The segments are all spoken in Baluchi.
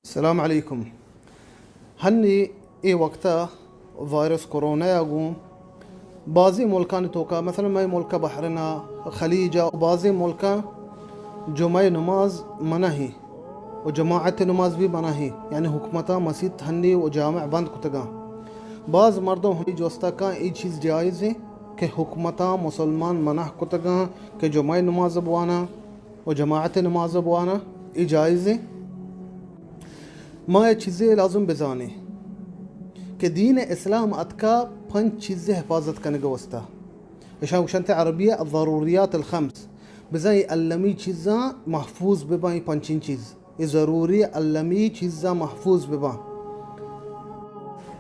السلام علیکم۔ ہنی اے وقتا وائرس کرونا ءَ گوں بازیں ملکانی توکا، مثلاً مئے ملک بحرین ءَ، خلیج ءَ، بازیں ملکاں جمعہ نماز منع ایں و جماعت نماز بھی منع ایں، یعنی حکومتاں مسیت ہنی و جامع بند کتگاں۔ باز مردم ہمے جوستا کاں اے چیز جائز ایں کہ حکومتاں مسلمان منع کتگاں کہ جمعہ نماز بواناں و جماعت نماز بواناں، اے جائز ایں۔ ما اے چیزے لازم بزانیں کہ دین اسلام اتکا پنچ چیزے حفاظت کنگ واسطہ۔ اشاں گوشنت عربی الضروریات الخمس۔ بزاں اے المی چیزاں محفوظ بباں، اے پنچیں چیز، اے ضروری المی چیزاں محفوظ بباں۔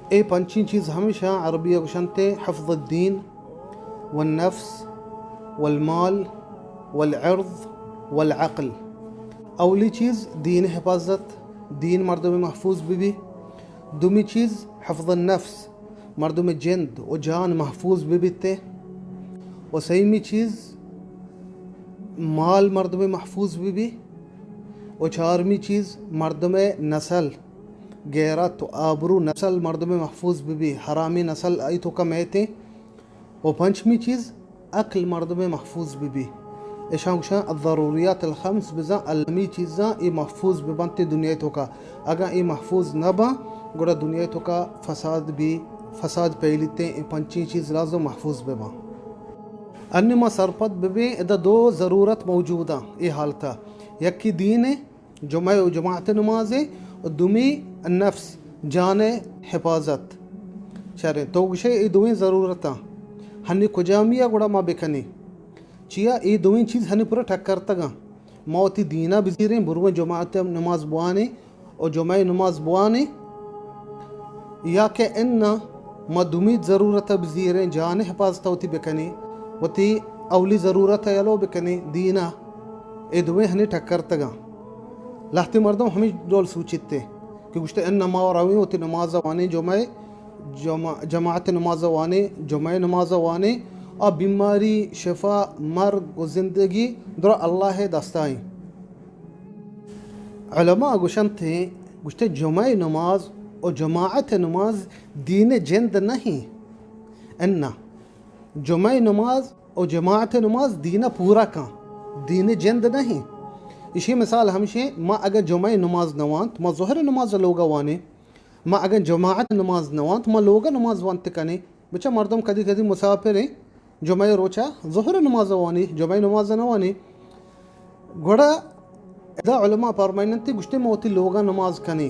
اے پنچیں چیز ہمیشاں عربی گوشنت حفظ الدین والنفس والمال والعرض والعقل۔ اولی چیز دین حفاظت، دین مردم محفوظ ببی۔ دومی چیز حفظ النفس، مردم جند و جان محفوظ ببیت۔ و سیمی چیز مال مردم محفوظ ببی۔ و چارمی چیز مردم نسل، غیرت و آبرو نسل مردم محفوظ ببی، حرامی نسل ای توکا میتیں۔ و پنچمی چیز عقل مردم محفوظ ببی۔ اشاں گوشاں الضروریات الخمس، بزاں المی چیزاں اے محفوظ ببنت دنیا توکا۔ اگاں اے محفوظ نہ باں، گڑا دنیا توکا فساد بی، فساد پھیلیتیں، اے پنچیں چیز لازم محفوظ بباں۔ انی ما سرپد ببیں، ادا دو ضرورت موجوداں اے حالتا، یکی دین جمعہ و جماعت نماز و دومی نفس، جان حفاظت۔ شریں، تو گوشے اے دوئیں ضرورتاں ہنی کجامی ءَ گڑا ما بکنیں؟ چیا اے دوئیں چیز ہنی پورا ٹکرتگاں۔ ما وتی دینا بزیریں، برویں جماعت نماز بوانیں و جمعہ نماز بوانیں، یا کہ انا ما دومی ضرورت بزیریں، جان حفاظت وتی بکنیں، وتی اولی ضرورت یلو بکنیں دینا۔ اے دوئیں ہنی ٹکرتگاں۔ لہتے مردم ہمے ڈول سوچیت کہ گوشتے، اناں ما رویں وتی نماز وانیں، جمعہ، جمع-، جماعت نماز وانیں، جمعہ نماز وانیں، آ بیماری، شفا، مرگ و زندگی درا اللہ دستائیں۔ علماء گوشنت، گوشتے جمعہ نماز و جماعت نماز دین جند نہیں۔ اناں جمعہ نماز و جماعت نماز دین ءَ پورا کن، دین ءِ جند نہ ایں۔ ایشی مثال ہمشیں، ما اگاں جمعہ نماز نہ وانت، ما ظہر نماز لوگ ءَ وانیں، ما اگاں جماعت نماز نہ وانت، ما لوگ ءَ نماز وانت کنیں۔ بچہ مردم کدی کدی مسافر ایں، جمعہ روچا ظہر نماز وانی، جمعہ نماز نہ وانی۔ گڑا ادا علماء پرمائننت، گوشتے ما وتی لوگا نماز کنیں۔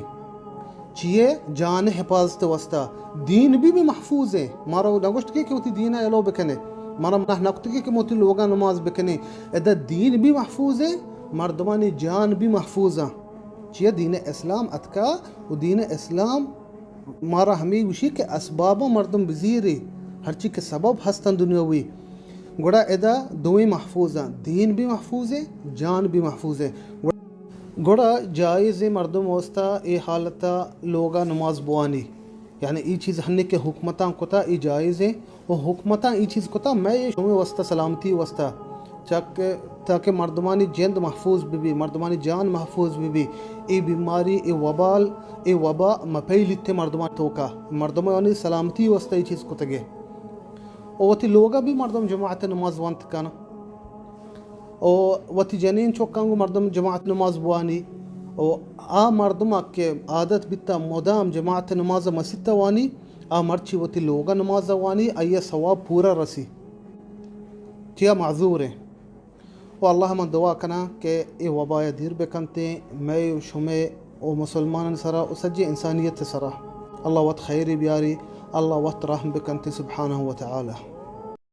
چیے؟ جان حفاظت واسطہ۔ دین بھی، بھی محفوظ ہے۔ مارا نہ گوشت کہ، کہ وتی دینا یلو بکنے۔ مارا منع نہ کت کہ، کہ ما وتی لوگا نماز بکنیں۔ ادا دین بھی محفوظ ہے، مردمانی جان بھی محفوظ ہیں۔ چیے؟ دین اسلام اتکا و دین اسلام مارا ہمے گوشی کہ اسباباں مردم بزیرے، ہرچی کہ سبب ہستن دنیاوی، گڑا ادا دوئیں محفوظ ہیں، دین بھی محفوظ ہے، جان بھی محفوظ ہے۔ گڑا جائز ہے مردم واسطہ اے حالتا لوگا نماز بوانی، یعنی ای چیز ہنے کہ حکومتاں کتا ای جائز ہے، و حکومتاں ای چیز کتا مئے شمے واسطہ سلامتی واسطہ، چاکہ، تاکہ مردمانی جند محفوظ ببی، مردمانی جان محفوظ ببی، اے بیماری، اے وبال، اے وبا مپیلیت مردمان توکا۔ مردمانی سلامتی واسطہ اے چیز کتگے۔ او وتی لوگا بھی مردم جماعت نماز وانت کن۔ او وتی جنین چوکاں گو مردم جماعت نماز بوانی۔ او آ مردم کہ عادت بیتا مدام جماعت نماز مسیت وانی، آ مرچی وتی لوگا نماز وانی، آئی ثواب پورا رسی۔ چیا؟ معذور ہیں۔ و اللہ من دعا کناں کہ اے وبا ءَ دیر بکنتیں، مئے و شمئے و مسلمانان سرا و سجی انسانیت سرا۔ اللہ وت خیری بیاری، اللہ وت رحم بکنتیں سبحانہ و تعالی۔